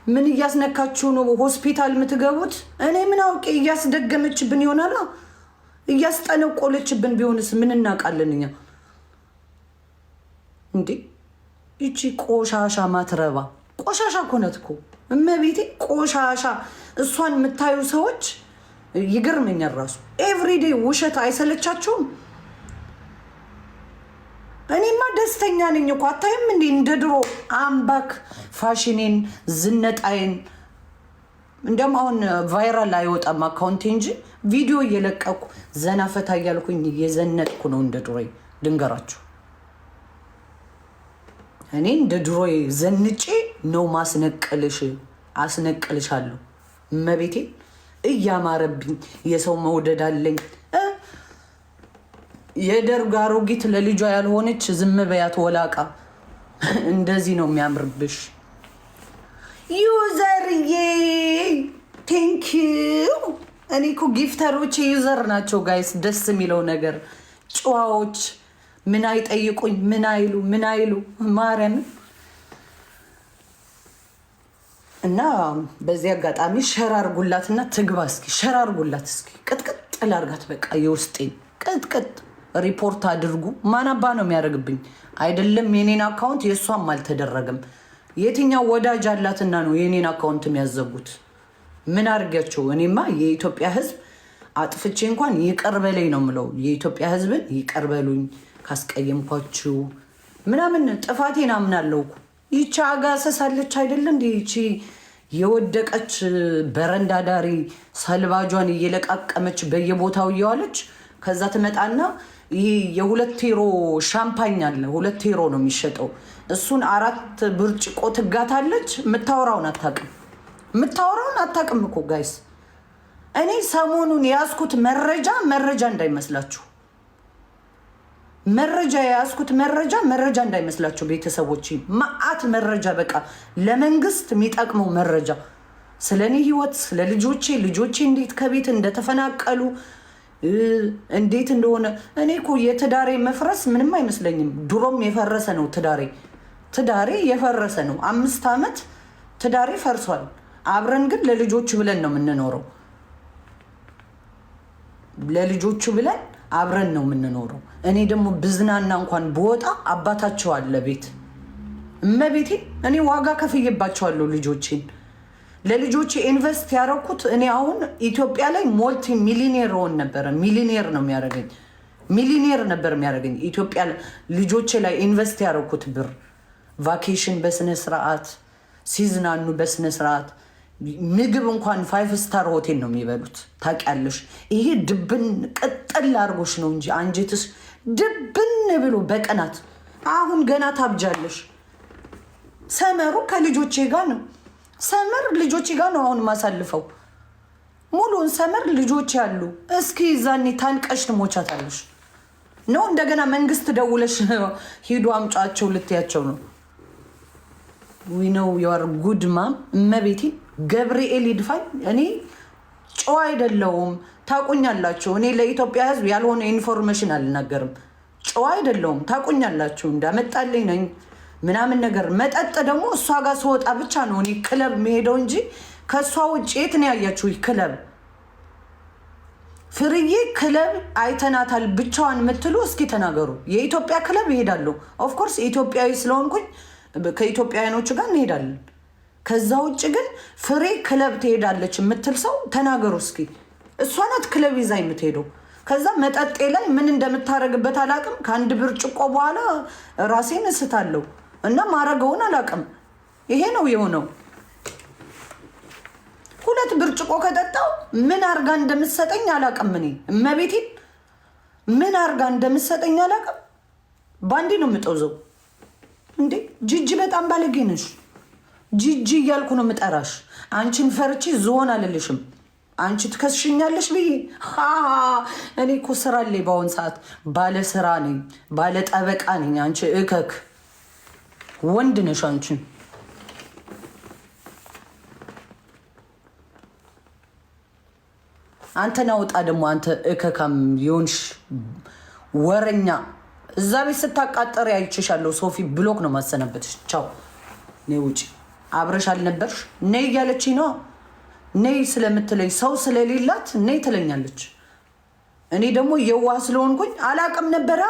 ምን እያስነካችሁ ነው ሆስፒታል የምትገቡት? እኔ ምን አውቄ፣ እያስደገመችብን ይሆናላ። እያስጠነቆለችብን ቢሆንስ ምን እናውቃለን እኛ? እንዴ፣ ይቺ ቆሻሻ ማትረባ ቆሻሻ እኮ ናት እኮ፣ እመቤቴ ቆሻሻ። እሷን የምታዩ ሰዎች ይገርመኛል ራሱ። Everyday ውሸት አይሰለቻችሁም? እኔማ ደስተኛ ነኝ እኮ፣ አታይም እንዴ? እንደ ድሮ I'm back ፋሽኔን ዝነጣዬን። እንዲያውም አሁን viral አይወጣም አካውንቴ እንጂ ቪዲዮ እየለቀኩ ዘና ፈታ እያልኩኝ እየዘነጥኩ ነው። እንደ ድሮዬ ልንገራችሁ፣ እኔ እንደ ድሮዬ ዘንጬ ነው ማስነቅልሽ፣ አስነቅልሻለሁ። እመቤቴ እያማረብኝ የሰው መውደድ አለኝ። የደርግ አሮጊት ለልጇ ያልሆነች ዝም በያት ወላቃ። እንደዚህ ነው የሚያምርብሽ። User ዬ thank you። እኔ እኮ gifter ኦች user ናቸው guys። ደስ የሚለው ነገር ጨዋዎች፣ ምን አይጠይቁኝ፣ ምን አይሉ፣ ምን አይሉ ማርያምን። እና በዚህ አጋጣሚ share አርጉላትና ትግባ እስኪ፣ share አርጉላት እስኪ፣ ቅጥቅጥ ላርጋት በቃ የውስጤን ቅጥቅጥ። ሪፖርት አድርጉ። ማናባ ነው የሚያደርግብኝ? አይደለም የኔን አካውንት የእሷም አልተደረገም። የትኛው ወዳጅ አላትና ነው የኔን አካውንት የሚያዘጉት? ምን አድርጊያቸው? እኔማ የኢትዮጵያ ሕዝብ አጥፍቼ እንኳን ይቅር በለኝ ነው የምለው። የኢትዮጵያ ሕዝብን ይቅር በሉኝ ካስቀየምኳችሁ ምናምን፣ ጥፋቴን አምናለሁ እኮ። ይቺ አጋሰሳለች አይደለ እንዲ፣ ይቺ የወደቀች በረንዳ ዳሪ ሰልባጇን እየለቃቀመች በየቦታው እየዋለች፣ ከዛ ትመጣና ይህ የ2 ዩሮ ሻምፓኝ አለ፣ 2 ዩሮ ነው የሚሸጠው። እሱን አራት ብርጭቆ ትጋታለች። የምታወራውን አታውቅም። የምታወራውን አታውቅም እኮ guys። እኔ ሰሞኑን የያዝኩት መረጃ መረጃ እንዳይመስላችሁ፣ መረጃ የያዝኩት መረጃ መረጃ እንዳይመስላችሁ ቤተሰቦች፣ መዓት መረጃ፣ በቃ ለመንግስት የሚጠቅመው መረጃ ስለ እኔ ህይወት፣ ስለ ልጆቼ፣ ልጆቼ እንዴት ከቤት እንደተፈናቀሉ፣ እንዴት እንደሆነ። እኔ እኮ የትዳሬ መፍረስ ምንም አይመስለኝም። ድሮም የፈረሰ ነው ትዳሬ፣ ትዳሬ የፈረሰ ነው። 5 ዓመት ትዳሬ ፈርሷል። አብረን ግን ለልጆቹ ብለን ነው የምንኖረው። ለልጆቹ ብለን አብረን ነው የምንኖረው። እኔ ደግሞ ብዝናና እንኳን ብወጣ አባታቸው አለ ቤት። እመቤቴ እኔ ዋጋ ከፍዬባቸዋለሁ ልጆቼን። ለልጆቼ invest ያደረኩት እኔ አሁን ኢትዮጵያ ላይ multi millionaire ሆን ነበረ። ሚሊኔር ነው የሚያደርገኝ፣ ሚሊኔር ነበር የሚያደርገኝ። ኢትዮጵያ ልጆቼ ላይ invest ያደረኩት ብር vacation በስነ ስርዓት ሲዝናኑ፣ በስነ ስርዓት ምግብ እንኳን five star ሆቴል ነው የሚበሉት። ታውቂያለሽ። ይሄ ድብን ቅጥል አድርጎሽ ነው እንጂ አንጀትሽ ድብን ብሎ በቅናት አሁን ገና ታብጃለሽ። Summer ኡ ከልጆቼ ጋር ነው። Summer ልጆቼ ጋር ነው አሁን ማሳልፈው። ሙሉን summer ልጆቼ ያሉ። እስኪ ዛኔ ታንቀሽ ትሞቻታለሽ ነው። እንደገና መንግስት ደውለሽ ሂዱ አምጫቸው ልትያቸው ነው። We know you're good mom። እመቤቴ ገብርኤል ይድፋኝ። እኔ ጨዋ አይደለሁም፣ ታቁኛላችሁ። እኔ ለኢትዮጵያ ሕዝብ ያልሆነ information አልናገርም። ጨዋ አይደለሁም፣ ታቁኛላችሁ። እንዳመጣልኝ ነኝ ምናምን ነገር። መጠጥ ደግሞ እሷ ጋር ስወጣ ብቻ ነው እኔ ክለብ መሄደው እንጂ ከእሷ ውጭ የት ነው ያያችሁ ክለብ? ፍርዬ ክለብ አይተናታል ብቻዋን የምትሉ እስኪ ተናገሩ። የኢትዮጵያ ክለብ ይሄዳሉ። Of course ኢትዮጵያዊ ስለሆንኩኝ ከኢትዮጵያውያኖቹ ጋር እንሄዳለን። ከዛ ውጭ ግን ፍሬ ክለብ ትሄዳለች የምትል ሰው ተናገሩ እስኪ። እሷ ናት ክለብ ይዛ የምትሄደው። ከዛ መጠጤ ላይ ምን እንደምታደርግበት አላቅም። ከአንድ ብርጭቆ በኋላ ራሴን እስታለሁ እና ማረገውን አላቅም። ይሄ ነው የሆነው። ሁለት ብርጭቆ ከጠጣው ምን አርጋ እንደምትሰጠኝ አላቅም። እኔ እመቤቴን ምን አርጋ እንደምትሰጠኝ አላቅም። ባንዴ ነው የምጠውዘው። እንዴ ጂጂ በጣም ባለጌ ነሽ። ጂጂ እያልኩ ነው የምጠራሽ። አንቺን ፈርቼ ዝሆን አልልሽም። አንቺ ትከስሽኛለሽ ብዬ። እኔ እኮ ስራ አለኝ። በአሁን ሰዓት ባለ ስራ ነኝ፣ ባለ ጠበቃ ነኝ። አንቺ እከክ ወንድ ነሽ አንቺ። አንተን አውጣ ደግሞ፣ አንተ እከካም የሆንሽ ወረኛ፣ እዛ ቤት ስታቃጠር አይቼሻለሁ። ሶፊ block ነው ማሰናበትሽ። ቻው፣ ነይ ውጪ። አብረሽ አልነበርሽ? ነይ እያለችኝ ነዋ። ነይ ስለምትለኝ ሰው ስለሌላት ነይ ትለኛለች። እኔ ደግሞ የዋህ ስለሆንኩኝ አላቅም ነበረ።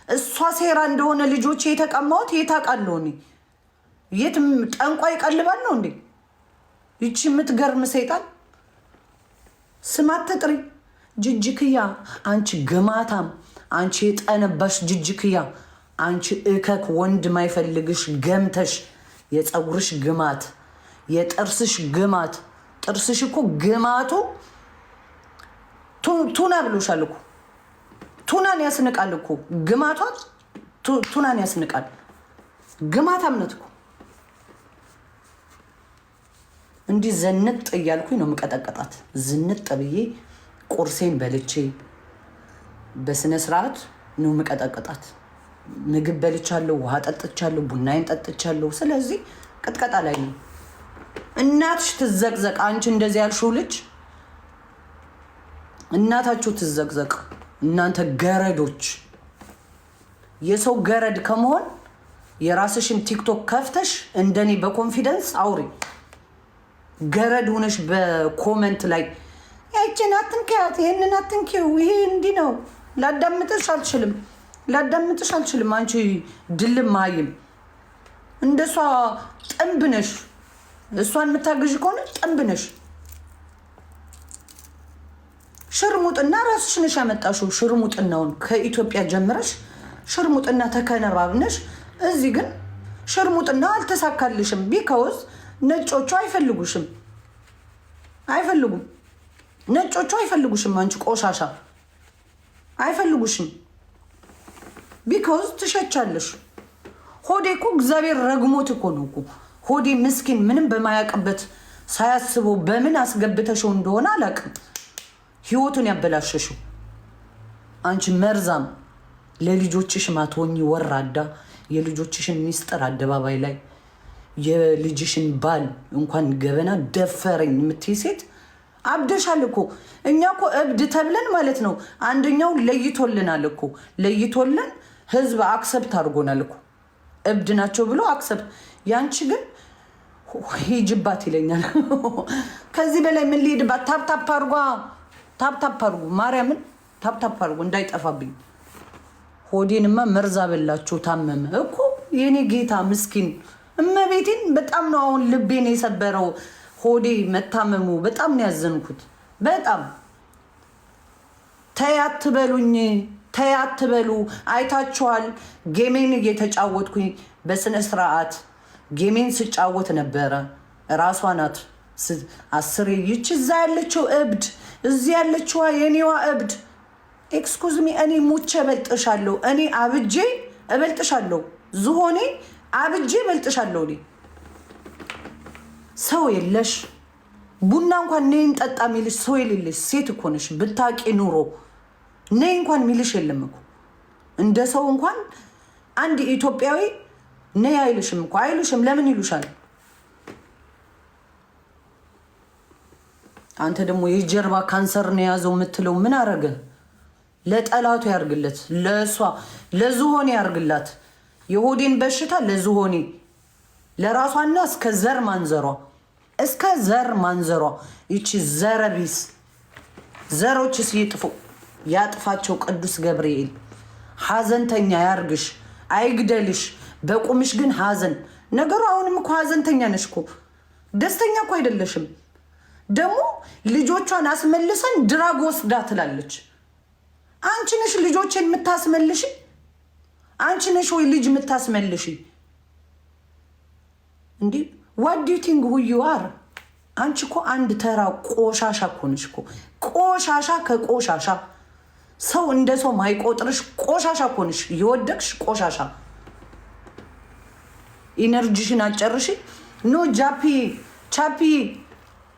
እሷ ሴራ እንደሆነ ልጆቼ የተቀማሁት የት አውቃለሁ እኔ? የት ጠንቋይ ይቀልባል ነው እንዴ? ይቺ የምትገርም ሰይጣን ስም አትጥሪ። ጅጅክያ፣ አንቺ ግማታም፣ አንቺ የጠነባሽ ጅጅክያ፣ አንቺ እከክ ወንድ ማይፈልግሽ ገምተሽ፣ የፀጉርሽ ግማት፣ የጥርስሽ ግማት። ጥርስሽ እኮ ግማቱ ቱና ብሎሻል እኮ፣ ቱናን ያስንቃል እኮ ግማቷ፣ ቱናን ያስንቃል። ግማታም ናት እኮ። እንዲህ ዘንጥ እያልኩኝ ነው የምቀጠቀጣት። ዝንጥ ብዬ ቁርሴን በልቼ በስነ ስርዓት ነው የምቀጠቅጣት። ምግብ በልቻለሁ፣ ውሃ ጠጥቻለሁ፣ ቡናዬን ጠጥቻለሁ። ስለዚህ ቅጥቀጣ ላይ ነው። እናትሽ ትዘቅዘቅ። አንቺ እንደዚህ ያልሽው ልጅ እናታችሁ ትዘቅዘቅ። እናንተ ገረዶች፣ የሰው ገረድ ከመሆን የራስሽን ቲክቶክ ከፍተሽ እንደኔ በ confidence አውሪ። ገረድ ሆነሽ በ comment ላይ ያችን አትንኪያት፣ ይሄንን አትንኪው፣ ይሄ እንዲህ ነው። ላዳምጥሽ አልችልም፣ ላዳምጥሽ አልችልም። አንቺ ድልም መሀይም እንደሷ ጥንብ ነሽ። እሷን የምታግዥ ከሆነ ጥንብ ነሽ። ሽርሙጥና ራስሽ ነሽ ያመጣሽው። ሽርሙጥናውን ከኢትዮጵያ ጀምረሽ ሽርሙጥና ተከነባብነሽ፣ እዚህ ግን ሽርሙጥና አልተሳካልሽም። Because ነጮቹ አይፈልጉሽም፣ አይፈልጉም። ነጮቹ አይፈልጉሽም። አንቺ ቆሻሻ አይፈልጉሽም። Because ትሸቻለሽ። ሆዴ እኮ እግዚአብሔር ረግሞት እኮ ነው እኮ ሆዴ ምስኪን፣ ምንም በማያውቅበት ሳያስበው በምን አስገብተሽው እንደሆነ አላውቅም፣ ህይወቱን ያበላሸሽው አንቺ መርዛም፣ ለልጆችሽ ማትሆኚ ወራዳ፣ የልጆችሽን ሚስጥር አደባባይ ላይ፣ የልጅሽን ባል እንኳን ገበና ደፈረኝ የምትይ ሴት አብደሻል እኮ። እኛ እኮ እብድ ተብለን ማለት ነው። አንደኛው ለይቶልናል እኮ፣ ለይቶልን ህዝብ accept አድርጎናል እኮ፣ እብድ ናቸው ብሎ accept። ያንቺ ግን ሂጅባት ይለኛል። ከዚህ በላይ ምን ልሄድባት? Tap tap አድርጓ፣ tap tap አድርጉ፣ ማርያምን tap tap አድርጉ እንዳይጠፋብኝ። ሆዴንማ መርዝ አበላችሁ። ታመመ እኮ የኔ ጌታ ምስኪን። እመቤቴን በጣም ነው አሁን ልቤን የሰበረው ሆዴ መታመሙ። በጣም ነው ያዘንኩት። በጣም ተይ አትበሉኝ፣ ተይ አትበሉ። አይታችኋል። Game ኤን እየተጫወትኩኝ በስነ ስርዓት game ኤን ስጫወት ነበረ። ራሷ ናት አስሬ ይች እዛ ያለችው እብድ፣ እዚህ ያለችዋ የኔዋ እብድ። Excuse me፣ እኔ ሙቼ እበልጥሻለሁ። እኔ አብጄ እበልጥሻለሁ። ዝሆኔ አብጄ እበልጥሻለሁ። እኔ ሰው የለሽ፣ ቡና እንኳን ነይ እንጠጣ የሚልሽ ሰው የሌለሽ ሴት እኮ ነሽ። ብታቂ ኑሮ ነይ እንኳን የሚልሽ የለም እኮ። እንደ ሰው እንኳን አንድ ኢትዮጵያዊ ነይ አይልሽም እኮ፣ አይሉሽም። ለምን ይሉሻል? አንተ ደግሞ የጀርባ ካንሰር ነው የያዘው የምትለው ምን አረገ? ለጠላቱ ያርግለት፣ ለእሷ ለዝሆኔ ያርግላት። የሆዴን በሽታ ለዝሆኔ ለራሷና እስከ ዘር ማንዘሯ፣ እስከ ዘር ማንዘሯ። ይቺ ዘረቢስ ዘሮች ይጥፉ፣ ያጥፋቸው ቅዱስ ገብርኤል። ሀዘንተኛ ያርግሽ፣ አይግደልሽ። በቁምሽ ግን ሀዘን ነገሩ። አሁንም እኮ ሀዘንተኛ ነሽ እኮ፣ ደስተኛ እኮ አይደለሽም። ደግሞ ልጆቿን አስመልሰን drug ወስዳ ትላለች። አንቺ ነሽ ልጆችን የምታስመልሽ? አንቺ ነሽ ወይ ልጅ የምታስመልሽ? እንዲህ what do you think who you are? አንቺ እኮ አንድ ተራ ቆሻሻ እኮ ነሽ እኮ፣ ቆሻሻ ከቆሻሻ፣ ሰው እንደ ሰው ማይቆጥርሽ ቆሻሻ እኮ ነሽ። የወደቅሽ ቆሻሻ። Energy ሽን አጨርሺ። No ጃፒ ቻፒ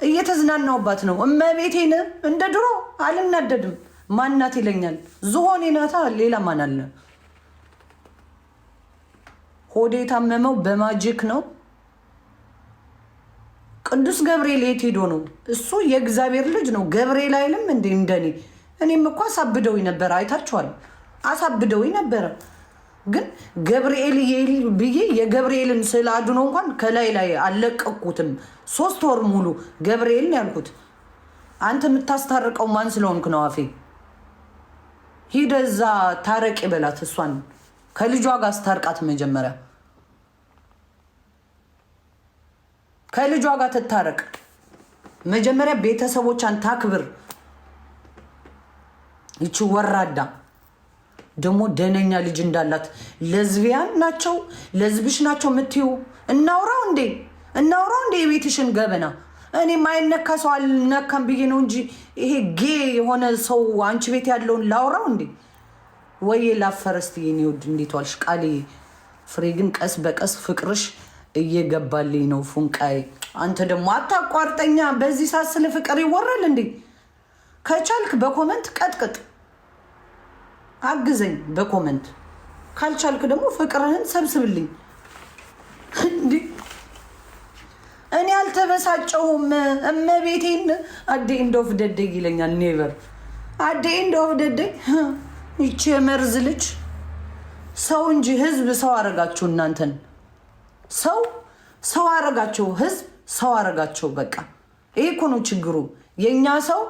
እየተዝናናውባት ነው። እመቤቴን እንደ ድሮ አልናደድም። ማናት ይለኛል። ዝሆኔ ናታ። ሌላ ማን አለ? ሆዴ የታመመው በ magic ነው። ቅዱስ ገብርኤል የት ሄዶ ነው? እሱ የእግዚአብሔር ልጅ ነው። ገብርኤል አይልም እንዴ እንደኔ? እኔም እኮ አሳብደውኝ ነበረ። አይታችኋል። አሳብደውኝ ነበረ። ግን ገብርኤል ብዬ የገብርኤልን ስዕል አድኖ እንኳን ከላይ ላይ አልለቀኩትም። 3 ወር ሙሉ ገብርኤል ነው ያልኩት። አንተ የምታስታርቀው ማን ስለሆንክ ነው? አፌ ሂደህ እዛ ታረቂ በላት። እሷን ከልጇ ጋር አስታርቃት መጀመሪያ፣ ከልጇ ጋር ትታረቅ መጀመሪያ። ቤተሰቦቿን ታክብር። ይቺ ወራዳ ደግሞ ደነኛ ልጅ እንዳላት ለዝቢያን ናቸው ለዝብሽ ናቸው የምትዩ፣ እናውራው እንዴ? እናውራው እንዴ የቤትሽን ገበና? እኔ ማይነካ ሰው አልነካም ብዬ ነው እንጂ ይሄ gay የሆነ ሰው አንቺ ቤት ያለውን ላውራው እንዴ? ወይ ላፈረስት የኔ ውድ፣ እንዴት ዋልሽ? ቃሌ ፍሬ ግን ቀስ በቀስ ፍቅርሽ እየገባልኝ ነው። ፉንቃይ አንተ ደግሞ አታቋርጠኛ። በዚህ ሰዓት ስለ ፍቅር ይወራል እንዴ? ከቻልክ በ comment ቀጥቅጥ፣ አግዘኝ በ comment፣ ካልቻልክ ደግሞ ፍቅርህን ሰብስብልኝ። እንዲህ እኔ አልተበሳጨሁም። እመቤቴን at the end of the day ይለኛል። Never at the end of the day። ይቺ የመርዝ ልጅ ሰው እንጂ ህዝብ ሰው አረጋችሁ። እናንተን ሰው ሰው አረጋቸው። ህዝብ ሰው አረጋቸው። በቃ ይሄ እኮ ነው ችግሩ። የእኛ ሰው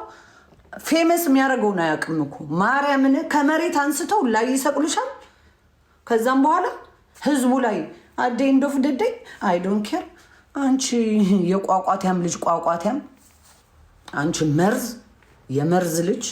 famous የሚያደርገውን አያውቅም እኮ። ማርያምን ከመሬት አንስተው ላይ ይሰቅሉሻል። ከዛም በኋላ ህዝቡ ላይ at the end of the day I don't care። አንቺ የቋቋቲያም ልጅ፣ ቋቋቲያም፣ አንቺ መርዝ፣ የመርዝ ልጅ።